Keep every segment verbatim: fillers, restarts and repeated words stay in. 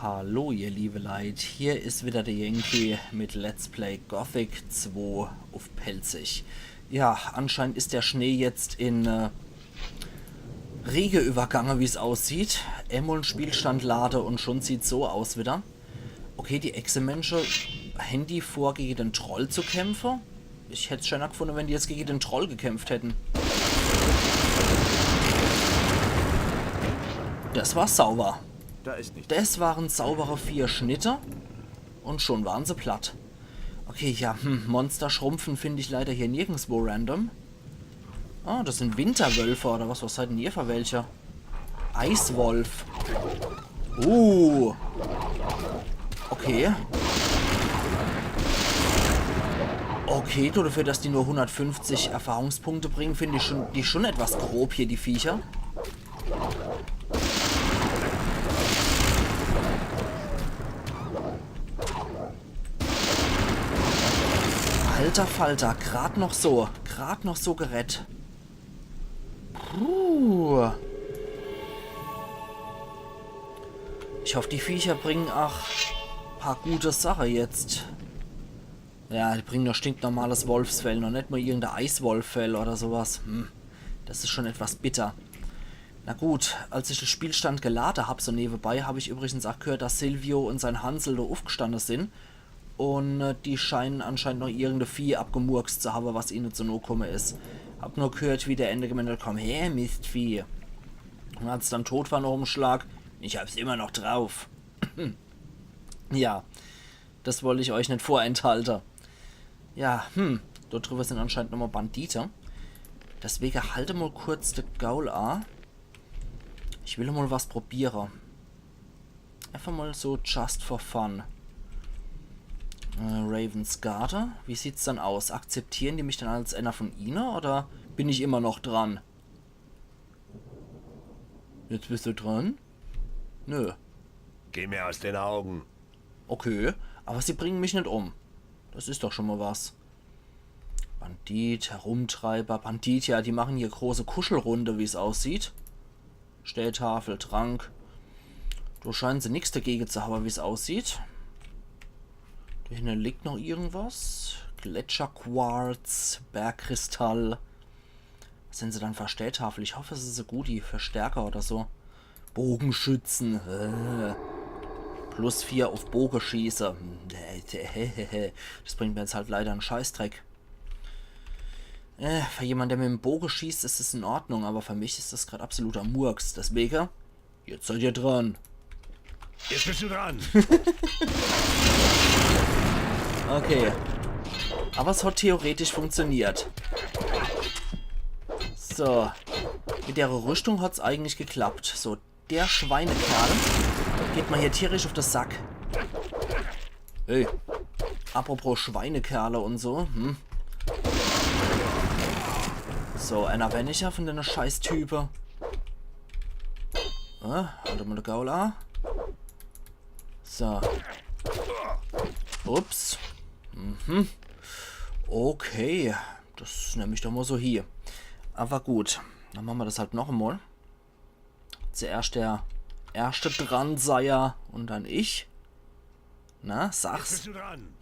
Hallo ihr liebe Leit, hier is wieder der Yankee mit Let's Play Gothic zwei uff Pälzisch. Ja, anscheinend is der Schnee jetzt in äh, Rege übergange, wie's aussieht. Emol en Spielstand lade und schon sieht's so aus wieder. Okay, die Echsemensche, hän die vor, gege den Troll zu kämpfe? Ich hätt's schöner gefunde, wenn die jetzt gege den Troll gekämpft hätten. Das war sauber. Da ist nichts. Das waren saubere vier Schnitte. Und schon waren se platt. Okay, ja, hm, Monster schrumpfen find ich leider hier nirgendswo random. Ah, das sind Winterwölfe oder was, was seid denn ihr für welche? Eiswolf. Uh. Okay. Okay, du, dafür, dass die nur hundertfünfzig Erfahrungspunkte bringen, find ich schon, die schon etwas grob hier, die Viecher. Alter Falter, grad noch so, grad noch so gerett. Puh. Ich hoff, die Viecher bringen ach paar gute Sache jetzt. Ja, die bringen nur stinknormales Wolfsfell, noch net mal irgendein Eiswolffell oder sowas. Hm, das is schon etwas bitter. Na gut, als ich den Spielstand gelade hab, so nebenbei, hab ich übrigens ach gehört, dass Silvio und sein Hansel do uffgestande sin. Und äh, die scheinen anscheinend noch irgendein Vieh abgemurkst zu haben, was ihnen zu nahe gekommen is. Hab nur gehört, wie der eine gemeint hat: „Komm her, Mistvieh.“ Und als es dann tot war noch im Schlag: „Ich hab's immer noch drauf.“ Ja, das wollt ich euch net vorenthalte. Ja, hm, dort drüber sind anscheinend nochmal Bandite. Deswegen halte mal kurz de Gaul a. Ich will mal was probiere. Einfach mal so just for fun. Äh, Ravensgarde, wie sieht's dann aus? Akzeptieren die mich dann als einer von ihnen oder bin ich immer noch dran? Jetzt bist du dran? Nö. Geh mir aus den Augen. Okay, aber sie bringen mich net um. Das is doch schon mal was. Bandit, Herumtreiber, Bandit, ja, die machen hier große Kuschelrunde, wie's aussieht. Stelltafel, Trank. Do scheinen se nix dagegen zu haben, wie's aussieht. Do hinne liegt noch irgendwas. Gletscherquarz, Bergkristall. Was sind se dann für Stelltafel? Ich hoffe, es is e gute Verstärker oder so. Bogenschützen. Äh. Plus vier auf Bogeschieße. Hm, äh, äh, äh, äh. Das bringt mir jetzt halt leider en Scheißdreck. Äh, für jemand, der mit dem Bogen schießt, is es in Ordnung, aber für mich is das grad absoluter Murks. Deswegen, jetzt seid ihr dran. Jetzt bist du dran. Okay. Aber es hat theoretisch funktioniert. So. Mit der Rüstung hat's eigentlich geklappt. So, der Schweinekerl geht mir hier tierisch auf den Sack. Hey. Apropos Schweinekerle und so, hm? So, einer weniger von dene Scheißtype. Äh, halt mal de Gaul a. So. Ups. Mhm. Okay. Das nemm ich doch mal so hier. Aber gut. Dann machen wir das halt noch einmal. Zuerst der erste Dranseier und dann ich. Na, sag's. Bist du dran?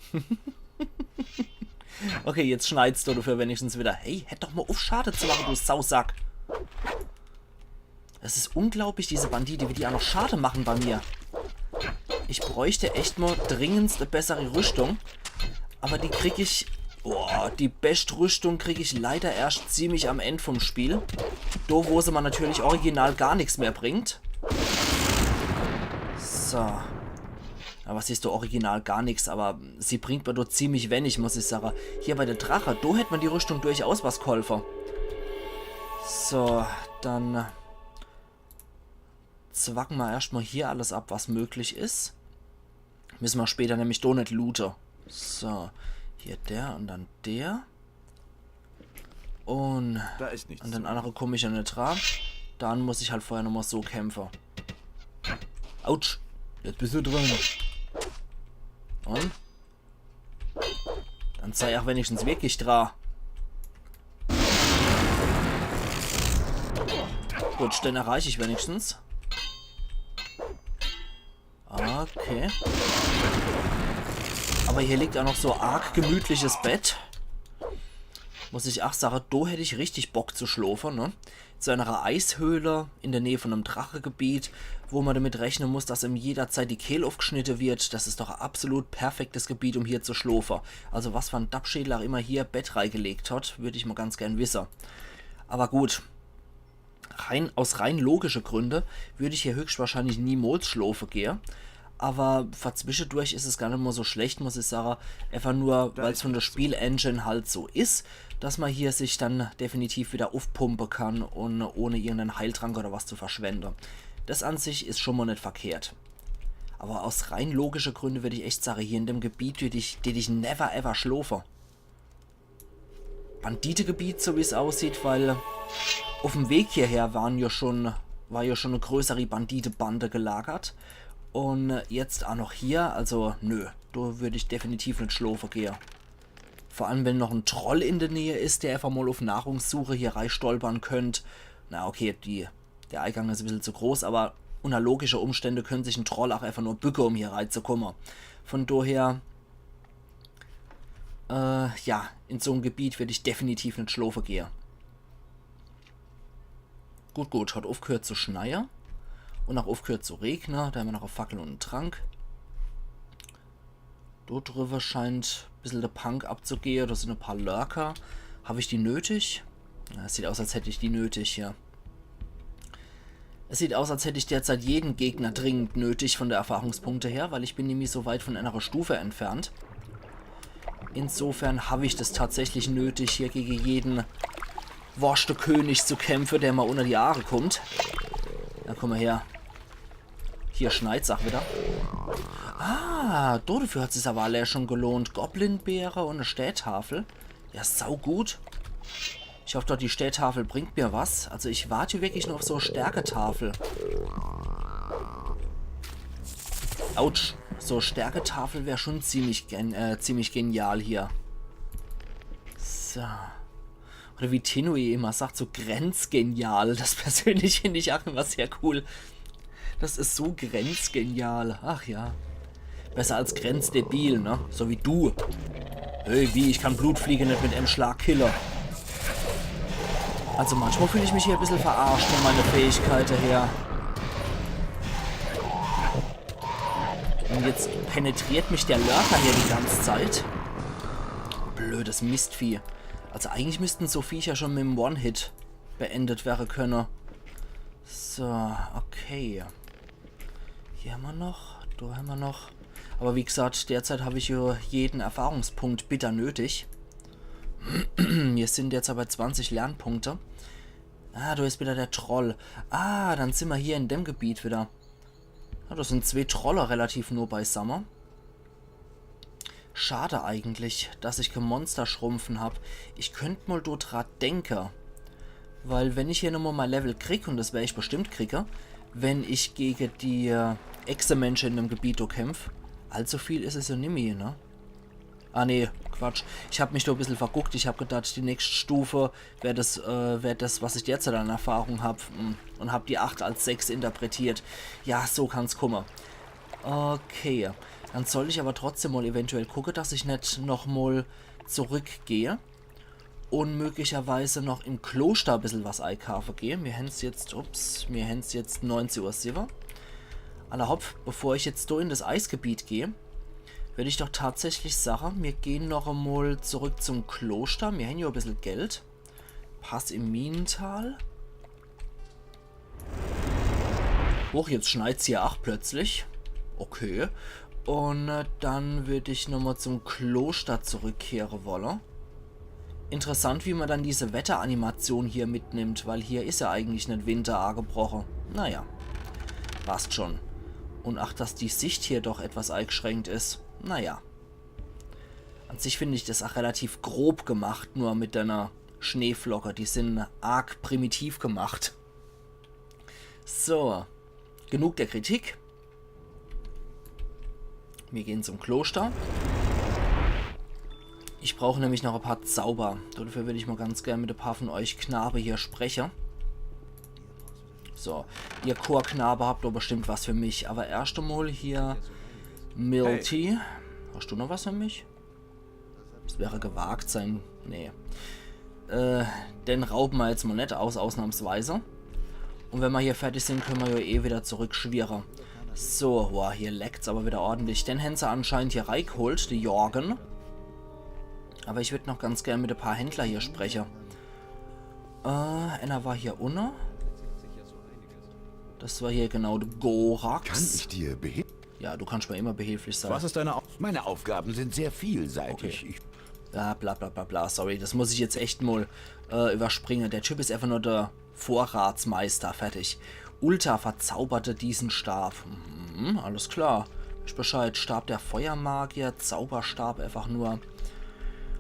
Okay, jetzt schneit's doch dafür wenigstens wieder. Hey, hör doch mal auf, Schade zu machen, du Sausack. Es is unglaublich, diese Bandite, wie die auch noch Schade machen bei mir. Ich bräuchte echt mal dringendst e bessere Rüstung. Aber die krieg ich... Boah, die best Rüstung krieg ich leider erst ziemlich am End vom Spiel. Do, wo se mir natürlich original gar nix mehr bringt. So. Aber was is do original gar nix, aber sie bringt mir dort ziemlich wenig, muss ich sagen. Hier bei der Drache, do hätt mir die Rüstung durchaus was geholfen. So, dann zwacken wir erstmal hier alles ab, was möglich is. Müssen wir später nämlich do net looten. So, hier der und dann der. Und Da ist nichts. An den anderen komm ich ja net dran. Dann muss ich halt vorher nochmal so kämpfen. Autsch. Jetzt bist du dran. Und? Dann sei auch wenigstens wirklich dran. Gut, den erreich ich wenigstens. Ah, Okay. Aber hier liegt auch noch so arg gemütliches Bett. Muss ich ach sage, do hätt ich richtig Bock zu schlofe, ne? So einer Eishöhle in der Nähe von einem Drachegebiet, wo man damit rechnen muss, dass ihm jederzeit die Kehl aufgeschnitten wird. Das ist doch ein absolut perfektes Gebiet, um hier zu schlofe. Also was für ein Dappschädel auch immer hier Bett reingelegt hat, würde ich mal ganz gern wissen. Aber gut, rein, aus rein logische Gründe würde ich hier höchstwahrscheinlich niemals schlofe gehe. Aber für zwischendurch ist es gar nicht mal so schlecht, muss ich sagen. Einfach nur, weil es von der Spielengine halt so ist, dass man hier sich dann definitiv wieder aufpumpen kann und ohne irgendeinen Heiltrank oder was zu verschwenden. Das an sich ist schon mal nicht verkehrt. Aber aus rein logische Gründe würde ich echt sagen, hier in dem Gebiet würde ich, würde ich never ever schlofe. Banditegebiet, so wie es aussieht, weil auf dem Weg hierher waren ja schon, war ja schon eine größere Banditebande gelagert. Und jetzt auch noch hier, also nö, da würde ich definitiv nicht schlofe gehe. Vor allem, wenn noch ein Troll in der Nähe ist, der einfach mal auf Nahrungssuche hier reinstolpern könnte. Na okay, die, der Eingang ist ein bisschen zu groß, aber unter logische Umstände könnte sich ein Troll auch einfach nur bücken, um hier reinzukommen. Von daher, äh, ja, in so einem Gebiet würde ich definitiv nicht schlofe gehe. Gut, gut, hat aufgehört zu schneie. Und auch aufgehört zu regne. Da haben wir noch eine Fackel und einen Trank. Dort drüber scheint ein bisschen der Punk abzugehe. Da sind ein paar Lurker. Habe ich die nötig? Ja, es sieht aus, als hätte ich die nötig hier. Es sieht aus, als hätte ich derzeit jeden Gegner dringend nötig von der Erfahrungspunkte her, weil ich bin nämlich so weit von einer Stufe entfernt. Insofern habe ich das tatsächlich nötig, hier gegen jeden Worschte König zu kämpfen, der mal unter die Aare kommt. Na, komm mal her. Hier schneit's auch wieder. Ah, dafür hat sich's aber alle schon gelohnt. Goblin-Beere und eine Steetafel. Ja, saugut. Ich hoffe doch, die Steetafel bringt mir was. Also ich warte hier wirklich nur auf so eine Stärketafel. Autsch. So, Stärketafel wär schon ziemlich, gen äh, ziemlich genial hier. So. Oder wie Tinui immer sagt, so grenzgenial. Das persönlich finde ich auch immer sehr cool. Das ist so grenzgenial. Ach ja. Besser als grenzdebil, ne? So wie du. Hey, wie? Ich kann Blutfliege nicht mit einem Schlag kille. Also manchmal fühle ich mich hier ein bisschen verarscht von meiner Fähigkeit her. Und jetzt penetriert mich der Lurker hier die ganze Zeit. Blödes Mistvieh. Also eigentlich müssten so Viecher schon mit dem One-Hit beendet werden können. So, okay. Hier haben wir noch, da haben wir noch. Aber wie gesagt, derzeit habe ich hier jeden Erfahrungspunkt bitter nötig. Wir sind derzeit bei zwanzig Lernpunkte. Ah, da ist wieder der Troll. Ah, dann sind wir hier in dem Gebiet wieder. Ja, das sind zwei Trolle relativ nah beisammen. Schade eigentlich, dass ich kein Monster schrumpfen hab. Ich könnt mal dort grad denke. Weil wenn ich hier nochmal mein Level krieg, und das wer ich bestimmt kriege, wenn ich gegen die äh, Echsemensche in dem Gebiet do kämpf, allzu viel is es ja nimmi, ne? Ah nee, Quatsch. Ich hab mich do e bissel verguckt. Ich hab gedacht, die nächste Stufe wär das, äh, wär das, was ich derzeit an Erfahrung hab. Hm. Und hab die acht als sechs interpretiert. Ja, so kann's kumme. Okay. Dann soll ich aber trotzdem mal eventuell gucke, dass ich net noch mal zurückgehe. Und möglicherweise noch im Kloster e bissel was eikaafe gehe. Mir hän's jetzt, ups, mir hän's jetzt neunzehn Uhr siwwe. Alla hopp, bevor ich jetzt do in das Eisgebiet gehe, würd ich doch tatsächlich sage, mir gehen noch emol zurück zum Kloster. Mir hänn jo e bissel Geld. Pass im Minental. Huch, jetzt schneit's hier ach plötzlich. Okay. Und äh, dann würd ich nochmal zum Kloster zurückkehre wolle. Interessant, wie man dann diese Wetteranimation hier mitnimmt, weil hier is ja eigentlich net Winter agebroche. Naja, passt schon. Und ach, dass die Sicht hier doch etwas eingeschränkt is. Naja. An sich find ich das ach relativ grob gemacht, nur mit einer Schneeflocke. Die sind arg primitiv gemacht. So, genug der Kritik. Wir gehen zum Kloster. Ich brauche nämlich noch ein paar Zauber. Dafür will ich mal ganz gern mit ein paar von euch Knabe hier sprechen. So, ihr Chorknabe habt doch bestimmt was für mich. Aber erscht emol hier Milty. Hast du noch was für mich? Das wäre gewagt sein. Nee. Äh, den raube mer jetzt mol net aus, ausnahmsweise. Und wenn mer hier fertig sin, könne mer jo eh wieder zurückschwirre. So, boah, hier leckt's aber wieder ordentlich. Den hän se anscheinend hier reigeholt, die Jorgen. Aber ich würd noch ganz gern mit e paar Händler hier spreche. Äh, einer war hier unne. Das war hier genau der Gorax. Kann ich dir behilflich? Ja, du kannst mir immer behilflich sein. Was ist deine Au Meine Aufgaben sind sehr vielseitig. Okay. Ja, bla bla bla bla. Sorry, das muss ich jetzt echt mal äh, überspringen. Der Typ ist einfach nur der Vorratsmeister. Fertig. Ulta verzauberte diesen Stab. Mhm, alles klar. Ich Bescheid. Stab der Feuermagier. Zauberstab einfach nur.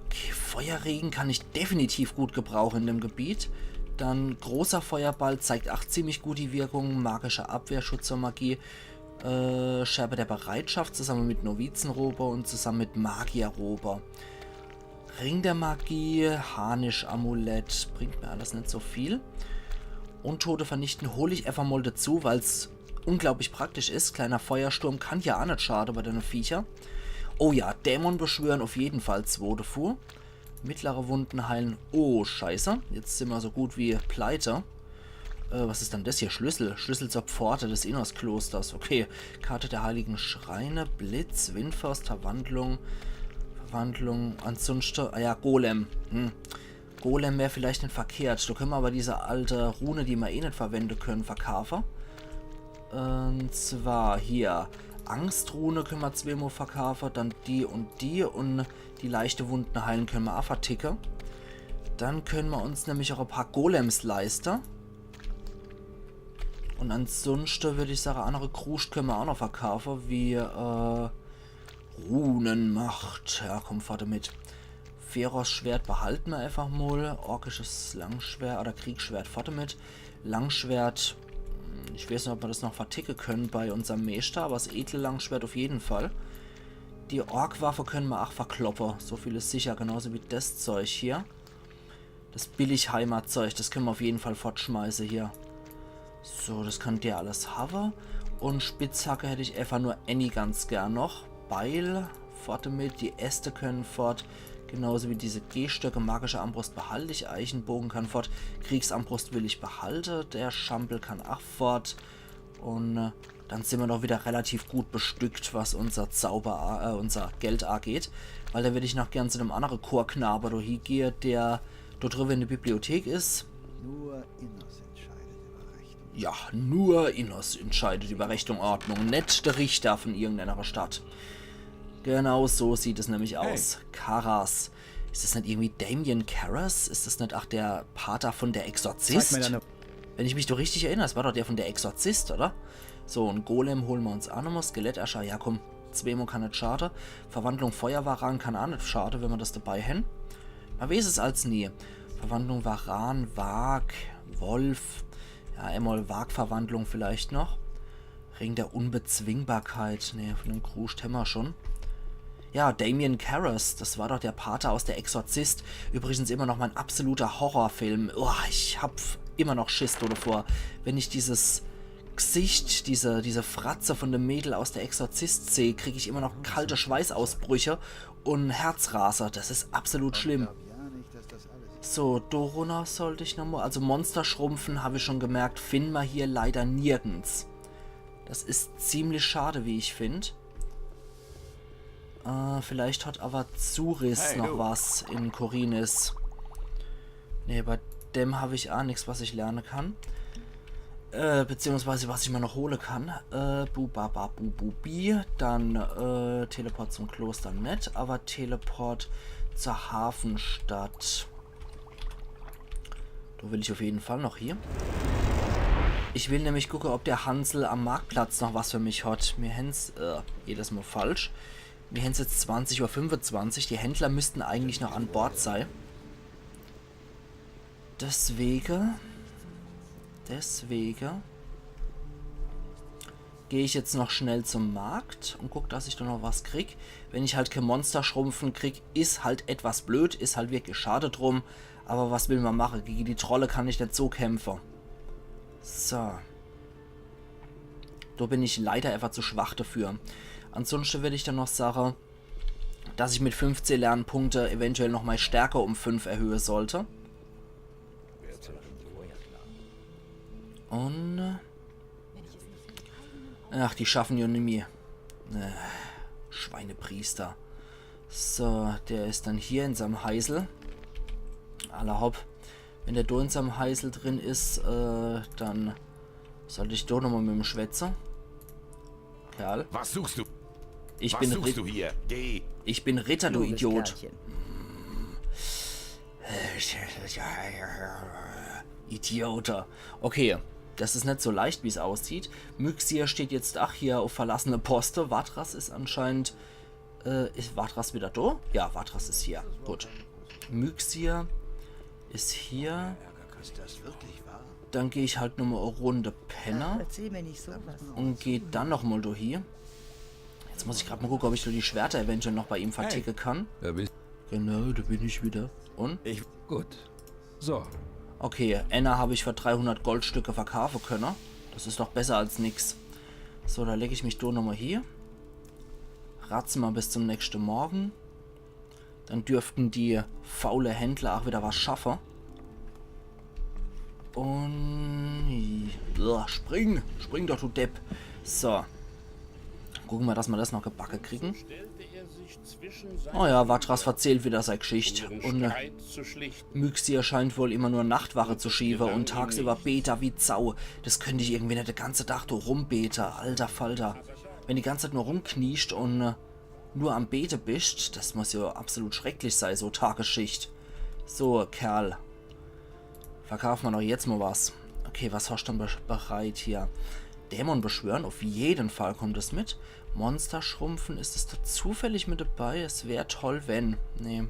Okay, Feuerregen kann ich definitiv gut gebrauchen in dem Gebiet. Dann großer Feuerball zeigt auch ziemlich gut die Wirkung. Magischer Abwehrschutz zur Magie. Äh, Schärpe der Bereitschaft zusammen mit Novizenrobe und zusammen mit Magierrobe. Ring der Magie, Harnisch-Amulett, bringt mir alles net so viel. Untote vernichten hol ich einfach mal dazu, weil's unglaublich praktisch is. Kleiner Feuersturm kann ja auch net schade bei den Viecher. Oh ja, Dämon beschwören auf jeden Fall zwo davor. Mittlere Wunden heilen. Oh, scheiße. Jetzt sin mer so gut wie pleite. Äh, was is dann das hier? Schlüssel. Schlüssel zur Pforte des Innos-Klosters. Okay. Karte der heiligen Schreine. Blitz, Windfaust, Verwandlung. Verwandlung. Ansonsten. Ah ja, Golem. Hm. Golem wär vielleicht net verkehrt. Da könne mer aber diese alte Rune, die mer eh net verwende könne, verkaufe. Und zwar hier. Angstrune könne mer zweimal verkaufe, dann die und die und die leichte Wunden heilen könne mer auch verticke. Dann könne mer uns nämlich auch e paar Golems leiste. Und ansonsten würd ich sage, andere Kruscht könne mer auch noch verkaufe, wie äh, Runenmacht. Ja, komm, fort damit. Feros Schwert behalte mer einfach mal. Orkisches Langschwert oder Kriegsschwert, fort damit. Langschwert, hm, ich weiß net, ob mer das noch verticke könne bei unserm Meester, aber das edle Langschwert auf jeden Fall. Die Orkwaffe könne mer auch verkloppe, so viel is sicher, genauso wie das Zeug hier. Das Billigheimer-Zeug, das könne mer auf jeden Fall fortschmeiße hier. So, das kann der alles hawe. Und Spitzhacke hätt ich einfach nur Annie ganz gern noch. Beil, fort damit. Die Äste können fort. Genauso wie diese Gehstöcke. Magische Armbrust behalte ich. Eichenbogen kann fort. Kriegsarmbrust will ich behalte. Der Schampel kann ach fort. Und äh, dann sin mer doch wieder relativ gut bestückt, was unser Zauber, äh, unser Geld ageht. Weil da würd ich noch gern zu dem andere Chorknabe do hiegehe, der dort drüber in der Bibliothek is. Nur Innos entscheidet über Recht. Ja, nur Innos entscheidet über Recht und Ordnung, net der Richter von irgendeiner Stadt. Genau so sieht es nämlich aus. Karas. Is das net irgendwie Damien Karras? Is das net ach der Pater von der Exorzist? Zeig mir deine Wenn ich mich doch richtig erinnere, das war doch der von der Exorzist, oder? So, en Golem hole mer uns ach nochmal. Skelettascher, ja komm, zweimal kann net schade. Verwandlung Feuerwaran kann ach net schade, wenn mer das dabei hän. Mer weiß es als nie. Verwandlung Waran, Warg, Wolf. Ja, einmal Warg-Verwandlung vielleicht noch. Ring der Unbezwingbarkeit. Nee, von dem Kruscht hämmer schon. Ja, Damien Karras, das war doch der Pater aus der Exorzist. Übrigens immer noch mein absoluter Horrorfilm. Uah, ich hab immer noch Schiss davor. Wenn ich dieses Gsicht, diese, diese Fratze von dem Mädel aus der Exorzist seh, krieg ich immer noch kalte Schweißausbrüche und Herzraser. Das is absolut schlimm. So, do runner sollt ich nochmal. Also Monster schrumpfen, hab ich schon gemerkt, finden mer hier leider nirgends. Das is ziemlich schade, wie ich find. Äh, vielleicht hat Avatsuris Hey, noch du. Was in Khorinis. Nee, bei dem hab ich ach nix, was ich lerne kann. Äh, beziehungsweise was ich mir noch hole kann. Äh, bu, ba, ba, bu, bu, bi. Dann, äh, Teleport zum Kloster net, aber Teleport zur Hafenstadt. Do will ich auf jeden Fall noch hier. Ich will nämlich gucke, ob der Hansel am Marktplatz noch was für mich hat. Mir hän's, äh, jedes Mal falsch. Mir hän's jetzt zwanzig Uhr fünfundzwanzig. Die Händler müssten eigentlich noch an Bord sei. Deswege. Deswege. Geh ich jetzt noch schnell zum Markt und guck, dass ich do noch was krieg. Wenn ich halt kein Monster schrumpfen krieg, is halt etwas blöd, is halt wirklich schade drum. Aber was will man machen? Gegen die Trolle kann ich net so kämpfen. So. Do bin ich leider einfach zu schwach dafür. Ansonsten würd ich dann noch sage, dass ich mit fünfzehn Lernpunkte eventuell noch mei Stärke um fünf erhöhe sollte. Und, äh, ach, die schaffen jo nimmi. Äh, Schweinepriester. So, der is dann hier in seinem Heisel. Alla hopp. Wenn der do in seinem Heisel drin is, äh, dann sollt ich do nochmal mit ihm schwätze. Kerl. Was suchst du? Ich Was bin suchst Rit du hier? Geh. Ich bin Ritter, du Kluges Idiot. Kerlchen. Idiot. Okay, das is net so leicht, wie's aussieht. Myxir steht jetzt ach hier auf verlassene Poste. Vatras is anscheinend, äh, is Vatras wieder do? Ja, Vatras is hier. Gut. Myxir is hier. Ist das wirklich wahr? Dann geh ich halt nochmal e Runde penne Erzähl mir nicht sowas. Und geh dann nochmal do hie. Jetzt muss ich grad mal gucke, ob ich do die Schwerter eventuell noch bei ihm verticke kann. Da bist Genau, da bin ich wieder. Und? ich. Gut. So. Okay, enner hab ich für dreihundert Goldstücke verkaufe könne. Das is doch besser als nix. So, da leg ich mich do nochmal hie. Ratze mal bis zum nächste Morgen. Dann dürften die faule Händler ach wieder was schaffe. Und... Ja, spring! Spring doch, du Depp. So. Gucke mal, dass ma das noch gebacke kriegen. Oh ja, Vatras verzählt wieder sei Geschicht. Und, äh, Myxir scheint wohl immer nur Nachtwache zu schiewe und tagsüber bete wie Sau. Das könnt ich irgendwie net de ganze Tag do rumbete. Alter Falter. Wenn die ganze Zeit nur rumkniescht und, äh, nur am Bete bischt, das muss jo absolut schrecklich sei, so Tagesschicht. So, Kerl. Verkauf ma doch jetzt mal was. Okay, was hast du denn be- bereit hier? Dämon beschwören, auf jeden Fall kommt es mit. Monster schrumpfen, is es da zufällig mit dabei? Es wär toll, wenn. Nee.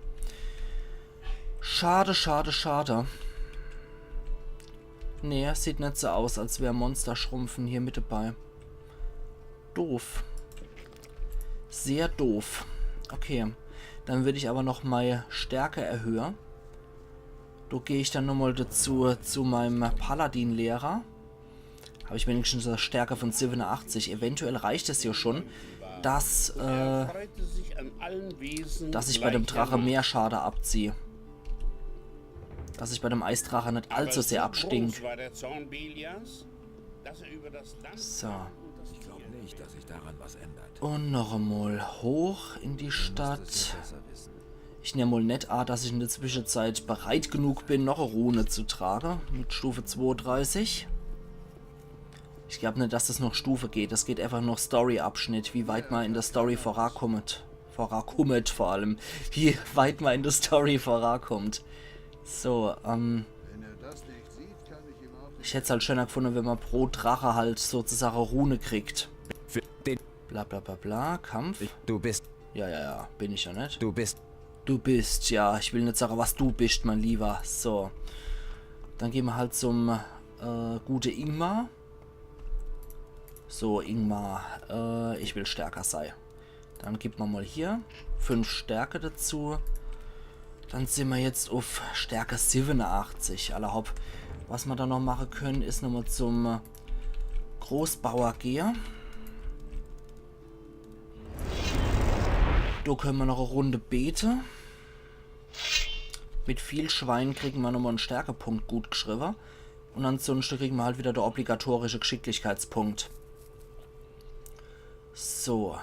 Schade, schade, schade. Nee, sieht net so aus, als wär Monster schrumpfen hier mit dabei. Doof. Sehr doof. Okay. Dann würd ich aber noch mei Stärke erhöhe. Do geh ich dann nochmal dazu zu meinem Paladin-Lehrer. Hab ich wenigstens e Stärke von siebenundachtzig. Eventuell reicht es ja schon, dass, äh, dass ich bei dem Drache mehr Schade abzieh. Dass ich bei dem Eisdrache net allzu sehr abstink. So. Ich glaube nicht, dass sich daran was ändert. Und noch einmal hoch in die Das Stadt. ist besser wissen. Ich nehm wohl net a, dass ich in der Zwischenzeit bereit genug bin, noch e Rune zu trage. Mit Stufe zweiunddreißig. Ich glaub net, dass das noch Stufe geht. Das geht einfach noch Story-Abschnitt, wie weit man in der Story vorakommt. Vorakommt vor allem. Wie weit man in der Story vorakommt. So, ähm, Wenn er das nicht sieht, kann ich ihm auch ich hätt's halt schöner gefunden, wenn man pro Drache halt sozusagen Rune kriegt. Für den. Bla bla bla bla, Kampf. Du bist. Ja, ja, ja, bin ich ja net. Du bist. Du bist, ja, ich will net sagen, was du bist, mein Lieber. So. Dann gehen wir halt zum, äh, gute Ingmar. So, Ingmar, äh, ich will stärker sei. Dann gibt man mal hier fünf Stärke dazu. Dann sind wir jetzt auf Stärke siebenundachtzig. Alla hopp. Was wir da noch machen können, ist nochmal zum Großbauer gehe. Do können wir noch e Runde bete. Mit viel Schwein kriegen wir nochmal en Stärkepunkt gut geschrieben. Und ansonsten kriegen wir halt wieder der obligatorische Geschicklichkeitspunkt. So.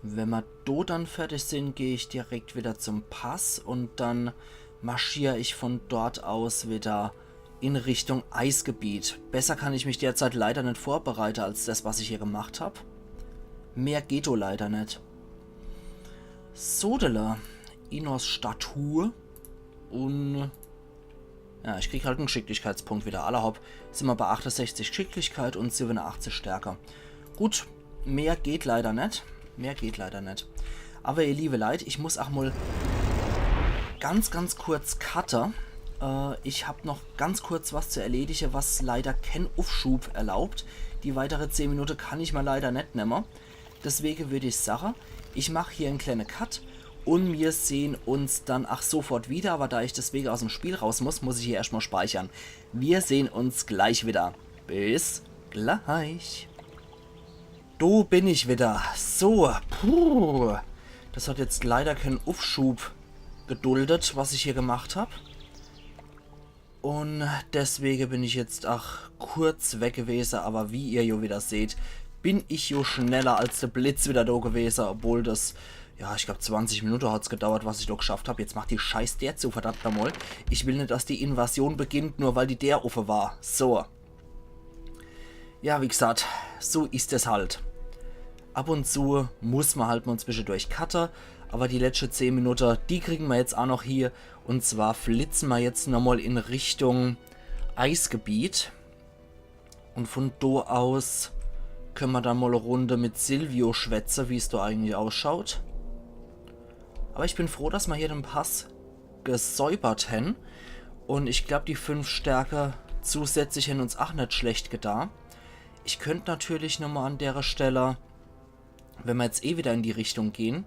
Wenn wir do dann fertig sind, gehe ich direkt wieder zum Pass und dann marschiere ich von dort aus wieder in Richtung Eisgebiet. Besser kann ich mich derzeit leider net vorbereite als das, was ich hier gemacht hab. Mehr geht do leider net. Sodele. Innos Statue. Und ja, ich krieg halt en Geschicklichkeitspunkt wieder. Alla hopp, sind wir bei achtesechzig Geschicklichkeit und siebenundachtzig Stärke. Gut, mehr geht leider net. Mehr geht leider net. Aber ihr liebe Leit, ich muss auch mal ganz, ganz kurz cutte. Äh, ich hab noch ganz kurz was zu erledige, was leider kein Aufschub erlaubt. Die weitere zehn Minute kann ich mir leider net nemme. Deswege würd ich sage, ich mach hier en kleine Cut und wir sehen uns dann ach sofort wieder, aber da ich deswege aus dem Spiel raus muss, muss ich hier erstmal speichern. Wir sehen uns gleich wieder. Bis Gleich. Do bin ich wieder. So, puh. Das hat jetzt leider kein Uffschub geduldet, was ich hier gemacht hab. Und deswege bin ich jetzt ach kurz weg gewese, aber wie ihr jo wieder seht, bin ich jo schneller als de Blitz wieder do gewese, obwohl das, ja, ich glaub, zwanzig Minute hat's gedauert, was ich do geschafft hab. Jetzt macht die scheiß Deer zu, verdammt nochmal. Ich will net, dass die Invasion beginnt, nur weil die Deer uffe war. So. Ja, wie gesagt, so is es halt. Ab und zu muss ma halt mal zwischendurch cutte, aber die letzte zehn Minute, die kriegen ma jetzt ach noch hier. Und zwar flitzen ma jetzt nochmal in Richtung Eisgebiet. Und von do aus können ma dann mal e Runde mit Silvio schwätze, wie's do eigentlich ausschaut. Aber ich bin froh, dass ma hier den Pass gesäubert hen. Und ich glaub, die fünf Stärke zusätzlich hen uns ach net schlecht getan. Ich könnt natürlich nochmal an dere Stelle, wenn ma jetzt eh wieder in die Richtung gehen,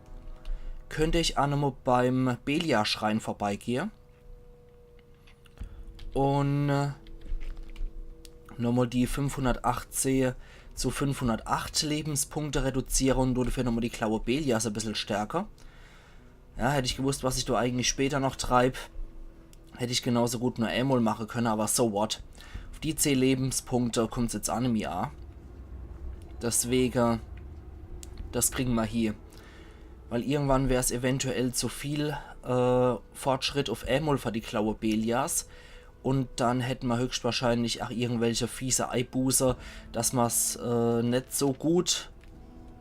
könnt ich ach nochmal beim Beliar-Schrein vorbeigehe. Und äh, nochmal die fünfhundertachtzehn zu fünfhundertacht Lebenspunkte reduziere und dafür nochmal die Klaue Beliars e bissel stärke. Ja, hätt ich gewusst, was ich do eigentlich später noch treib, hätt ich genauso gut nur emol mache könne, aber so what. Auf die zehn Lebenspunkte kommt's jetzt ach nimmi a. Deswege, das kriegen ma hier. Weil irgendwann wär's eventuell zu viel äh, Fortschritt auf emol für die Klaue Beliars. Und dann hätten ma höchstwahrscheinlich ach irgendwelche fiese Eibuße, dass ma's äh, net so gut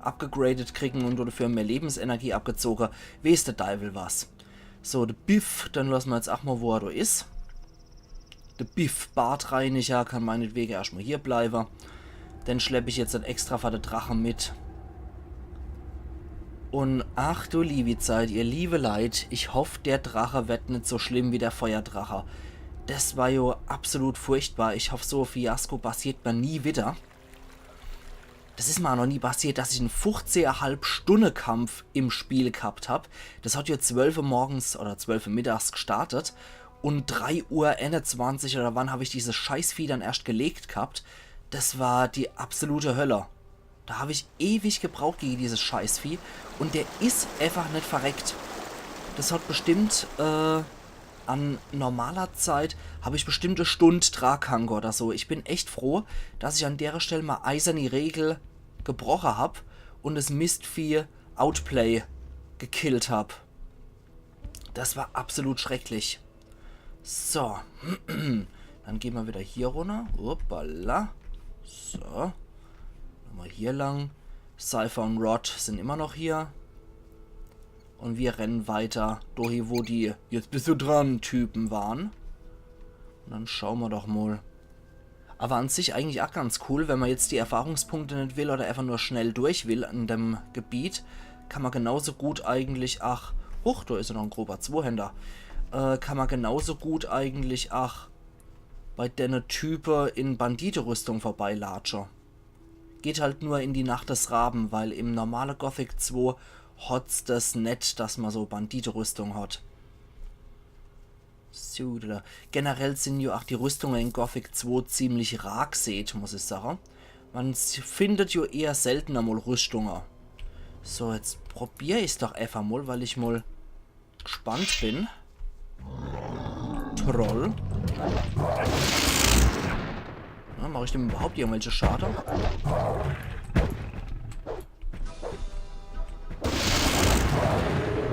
abgegradet kriegen und dafür mehr Lebensenergie abgezoge. Weeß de Deiwel was. So, de Biff, dann lass ma jetzt ach mal, wo er do is. De Biff, Bartreiniger, kann meinetwege erscht mal hier bleibe. Den schlepp ich jetzt dann extra für de Drache mit. Und ach du liebi Zeit, ihr liebi Leit, ich hoff, der Drache werd net so schlimm wie der Feuerdrache. Das war jo absolut furchtbar. Ich hoff, so e Fiasko passiert mir nie wieder. Das is mir ach noch nie passiert, dass ich en fuchzehn Komma fünf Stunde Kampf im Spiel gehabt hab. Das hat jo zwölf Uhr morgens oder zwölf Uhr mittags gestartet. Und drei Uhr einundzwanzig oder wann hab ich dieses Scheißvieh dann erscht gelegt gehabt? Das war die absolute Hölle. Da hab ich ewig gebraucht gegen dieses Scheißvieh. Und der is einfach net verreckt. Das hat bestimmt, äh, an normaler Zeit hab ich bestimmt e Stund dra ghange oder so. Ich bin echt froh, dass ich an dere Stell mal eiserne Regel gebroche hab und es Mistvieh Outplay gekillt hab. Das war absolut schrecklich. So. Dann gehn ma wieder hier runner. Hoppala. So. Nochmal hier lang. Cipher und Rod sind immer noch hier. Und wir rennen weiter dohin, wo die „Jetzt bist du dran“ Typen waren. Und dann schauen ma doch mal. Aber an sich eigentlich ach ganz cool, wenn ma jetzt die Erfahrungspunkte net will oder einfach nur schnell durch will in dem Gebiet, kann ma genauso gut eigentlich, ach, huch, do is jo noch en grober Zweihänder, äh, kann ma genauso gut eigentlich, ach, bei denne Type in Banditerüstung vorbeilatsche. Geht halt nur in die Nacht des Raben, weil im normale Gothic zwei hot's das net, dass ma so Banditerüstung hat. So, da. Generell sind jo ach die Rüstunge in Gothic zwei ziemlich rar gesät, muss ich sage. Ma s-, findet jo eher seltener mal Rüstunge. So, jetzt probier ich's doch einfach mal, weil ich mal gespannt bin. Troll. Na, mach ich dem überhaupt irgendwelche Schade?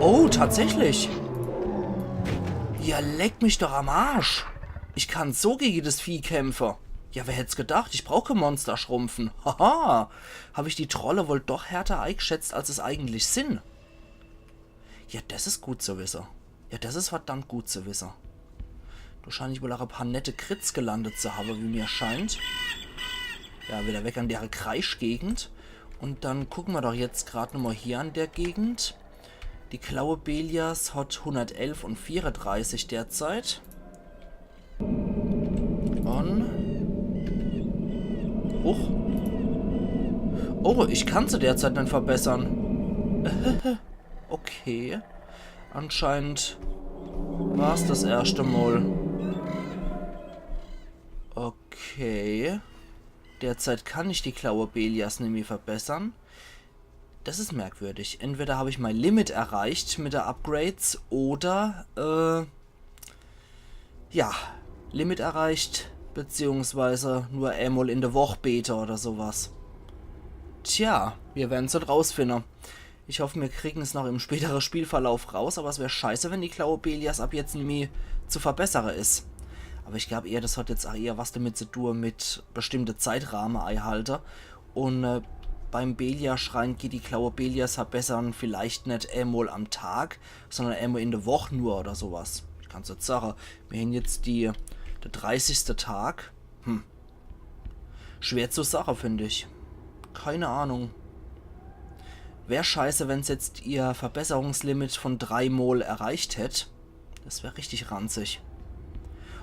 Oh, tatsächlich. Ja, leck mich doch am Arsch. Ich kann so gegen das Vieh kämpfe. Ja, wer hätt's gedacht? Ich brauch kein Monster schrumpfen. Haha. Hab ich die Trolle wohl doch härter eingeschätzt, als es eigentlich sind. Ja, das is gut zu wisse. Ja, das is verdammt gut zu wisse. Do schein ich wohl ach e paar nette Crits gelandet zu habe, wie mir scheint. Ja, wieder weg an dere Kreischgegend. Und dann gucke ma doch jetzt grad nochmal hier an der Gegend. Die Klaue Beliars hat hundertelf und vierunddreißig derzeit. Und... Huch. Oh, ich kann se derzeit net verbessern. Okay. Anscheinend war's das erschte Mal. Okay. Derzeit kann ich die Klaue Beliars nimmi verbessern. Das is merkwürdig. Entweder hab ich mein Limit erreicht mit de Upgrades oder, äh, ja, Limit erreicht, beziehungsweise nur emol in de Woch bete oder sowas. Tja, mir werden's halt rausfinne. Ich hoff, mir kriegen's noch im spätere Spielverlauf raus, aber es wär scheiße, wenn die Klaue Beliars ab jetzt nimmi zu verbessere is. Aber ich glaub eher, das hat jetzt auch eher was damit zu tun mit bestimmte Zeitrahme eihalte. Und, äh, beim Beliar-Schrein geht die Klaue Beliars verbessern vielleicht net emol am Tag, sondern emol in de Woch nur oder sowas. Ich kann's net sache. Mir hän jetzt die, de dreißigste Tag. Hm. Schwer zu sache, find ich. Keine Ahnung. Wär scheiße, wenn's jetzt ihr Verbesserungslimit von drei Mol erreicht hätt. Das wär richtig ranzig.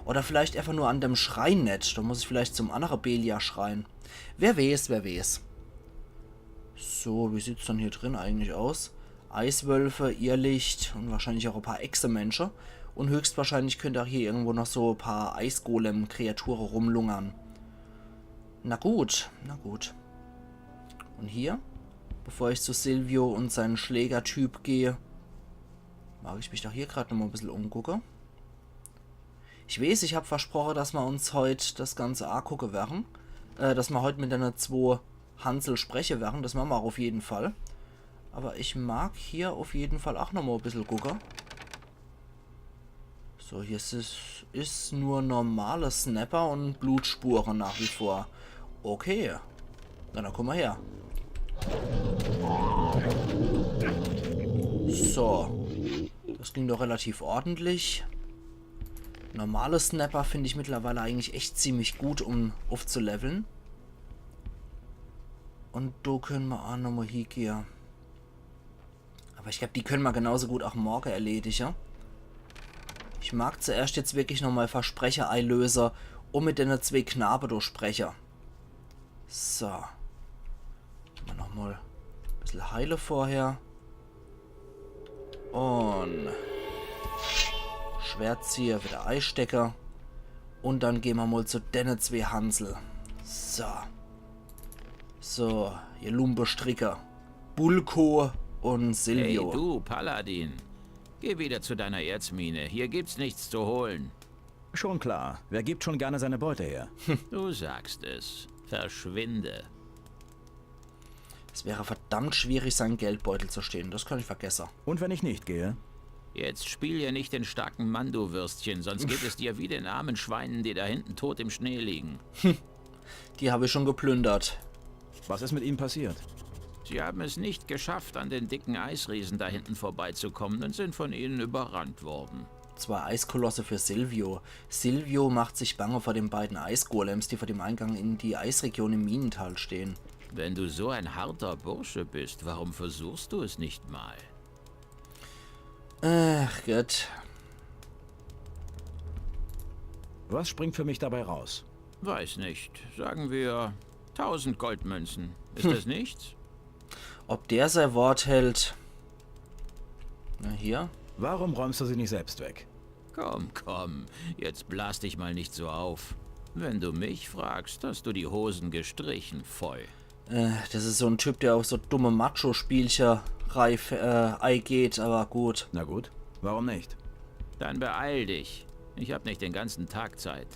Oder vielleicht einfach nur an dem Schrein net. Da muss ich vielleicht zum annere Beliar-Schrein. Wer weeß, wer weeß. So, wie sieht's dann hier drin eigentlich aus? Eiswölfe, Irrlicht und wahrscheinlich auch e paar Echsemensche. Und höchstwahrscheinlich könnt auch hier irgendwo noch so e paar Eisgolem-Kreature rumlungern. Na gut, na gut. Und hier, bevor ich zu Silvio und seinen Schlägertyp gehe, mag ich mich doch hier grad noch mal e bissel umgucke. Ich weeß, ich hab versproche, dass ma uns heut das Ganze agucke werre. Äh, dass ma heut mit denne zwo Hansel spreche werre. Das mache ma auch auf jeden Fall. Aber ich mag hier auf jeden Fall auch noch mal e bissel gucke. So, hier is es, is nur normale Snapper und Blutspure nach wie vor. Okay. Na, dann komm mal her. So. Das ging doch relativ ordentlich. Normale Snapper find ich mittlerweile eigentlich echt ziemlich gut, um aufzuleveln. Und do könne ma auch noch mal hiegehe. Aber ich glaub, die könne ma genauso gut auch morge erledige. Ich mag zuerscht jetzt wirklich noch mal Verspreche eilöse und mit denne zwee Knabe do spreche. So. Mal noch mal e bissel heile vorher. Und Schwert ziehe, wieder eistecke. Und dann geh ma mal zu denne zwee Hansel. So. So, ihr Lumpestricke. Bulko und Silvio. Hey, du, Paladin. Geh wieder zu deiner Erzmine. Hier gibt's nichts zu holen. Schon klar. Wer gibt schon gerne seine Beute her? Du sagst es. Verschwinde. Es wäre verdammt schwierig, seinen Geldbeutel zu stehlen. Das kann ich vergesse. Und wenn ich nicht gehe? Jetzt spiel hier nicht den starken Mann, du Würstchen, sonst geht es dir wie den armen Schweinen, die da hinten tot im Schnee liegen. Die hab ich schon geplündert. Was ist mit ihnen passiert? Sie haben es nicht geschafft, an den dicken Eisriesen da hinten vorbeizukommen und sind von ihnen überrannt worden. Zwei Eiskolosse für Silvio. Silvio macht sich bange vor den beiden Eisgolems, die vor dem Eingang in die Eisregion im Minental stehen. Wenn du so ein harter Bursche bist, warum versuchst du es nicht mal? Ach Gott. Was springt für mich dabei raus? Weiß nicht. Sagen wir tausend Goldmünzen. Ist das nichts? Ob der sein Wort hält? Na hier. Warum räumst du sie nicht selbst weg? Komm, komm, jetzt blas dich mal nicht so auf. Wenn du mich fragst, hast du die Hosen gestrichen, Foy. Äh, das is so en Typ, der auf so dumme Macho-Spielcher reif, äh, eigeht, aber gut. Na gut, warum nicht? Dann beeil dich. Ich hab nicht den ganzen Tag Zeit.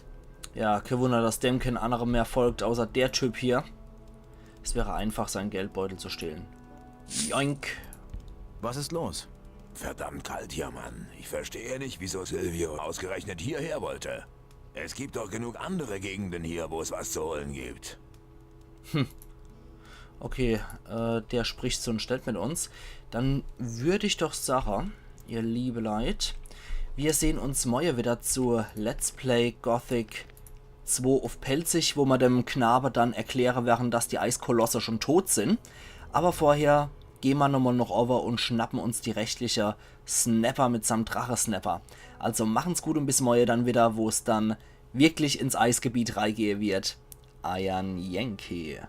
Ja, kein Wunder, dass dem kein anderer mehr folgt, außer der Typ hier. Es wäre einfach, seinen Geldbeutel zu stehlen. Joink. Was ist los? Verdammt kalt hier, Mann. Ich verstehe nicht, wieso Silvio ausgerechnet hierher wollte. Es gibt doch genug andere Gegenden hier, wo es was zu holen gibt. Okay, äh, der spricht so und stellt mit uns. Dann würd ich doch sache, ihr liebe Leit, wir sehen uns morje wieder zu Let's Play Gothic zwei auf Pälzisch, wo ma dem Knabe dann erkläre werre, dass die Eiskolosse schon tot sin. Aber vorher geh ma nochmal noch over und schnappen uns die restliche Snapper mitsamt Drache-Snapper. Also machen's gut und bis morje dann wieder, wo's dann wirklich ins Eisgebiet reigehe wird. Eiern Yankee.